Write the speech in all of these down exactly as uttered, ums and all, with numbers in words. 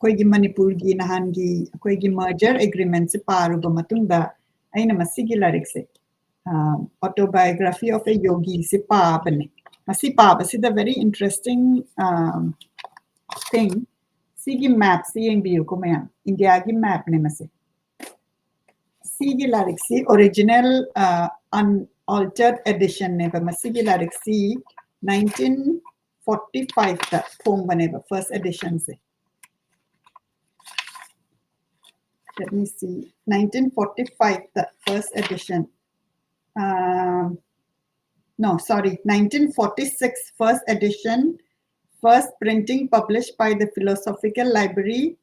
ꯑꯩꯈꯣꯏꯒꯤ ꯃꯅꯤꯄꯨꯔꯒꯤ ꯅꯍꯥꯟꯒꯤ ꯑꯩꯈꯣꯏꯒꯤ merger agreement ꯁꯦ ꯄꯥꯔꯨꯕ ꯃꯇꯨꯡꯗ ꯑꯩꯅ ꯃꯁꯤꯒꯤ ꯂꯥꯏꯔꯤꯛꯁꯦ, Autobiography of a Yogi ꯁꯦ ꯄꯥꯕꯅꯦ꯫ ꯃꯁꯤ ꯄꯥꯕꯁꯤꯗ very interesting thing, ꯁꯤꯒꯤ map ꯁꯤ ꯌꯦꯡꯕꯤꯌꯨꯀꯣ ꯃꯌꯥꯝ, ꯏꯟꯗꯤꯌꯥꯒꯤ map ꯅꯦ ꯃꯁꯤ꯫ ꯁꯤꯒꯤ ꯂꯥꯏꯔꯤꯛꯁꯤ original unaltered edition ꯅꯦꯕ꯫ ꯃꯁꯤꯒꯤ ꯂꯥꯏꯔꯤꯛꯁꯤ nineteen forty five ꯇ ꯐꯣꯡꯕꯅꯦꯕ, first edition ꯁꯦ꯫ Let me see, nineteen forty five ꯇ first edition, no, sorry, nineteen forty six first edition, first printing published by the Philosophical Library,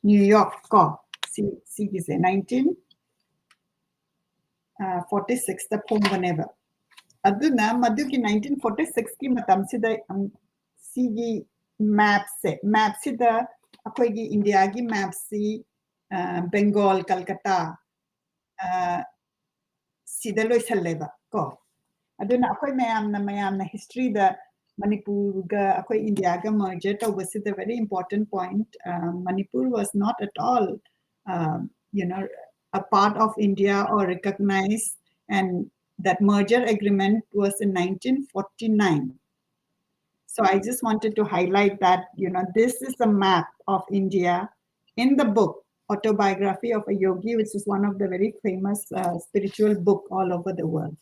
New York ꯀꯣ꯫ ꯁꯤ ꯁꯤꯒꯤꯁꯦ nineteen forty six ꯇ ꯐꯣꯡꯕꯅꯦꯕ꯫ ꯑꯗꯨꯅ ꯃꯗꯨꯒꯤ nineteen forty six ꯀꯤ ꯃꯇꯝꯁꯤꯗ ꯁꯤꯒꯤ map ꯁꯦ, map ꯁꯤꯗ ꯑꯩꯈꯣꯏꯒꯤ ꯏꯟꯗꯤꯌꯥꯒꯤ map ꯁꯤ ꯕꯦꯡꯒꯣꯜ, ꯀꯜꯀꯇꯥ ꯁꯤꯗ ꯂꯣꯏꯁꯜꯂꯦꯕ ꯀꯣ꯫ ꯑꯗꯨꯅ ꯑꯩꯈꯣꯏ ꯃꯌꯥꯝꯅ ꯃꯌꯥꯝꯅ history ꯗ ꯃꯅꯤꯄꯨꯔꯒ ꯑꯩꯈꯣꯏ ꯏꯟꯗꯤꯌꯥꯒ merger ꯇꯧꯕꯁꯤꯗ very important point, Manipur was not at all, you know, a part of India or recognized, and that merger agreement was in nineteen forty nine. So I just wanted to highlight that, you know, this is a map of India in the book Autobiography of a Yogi, which is one of the very famous spiritual book all over the world.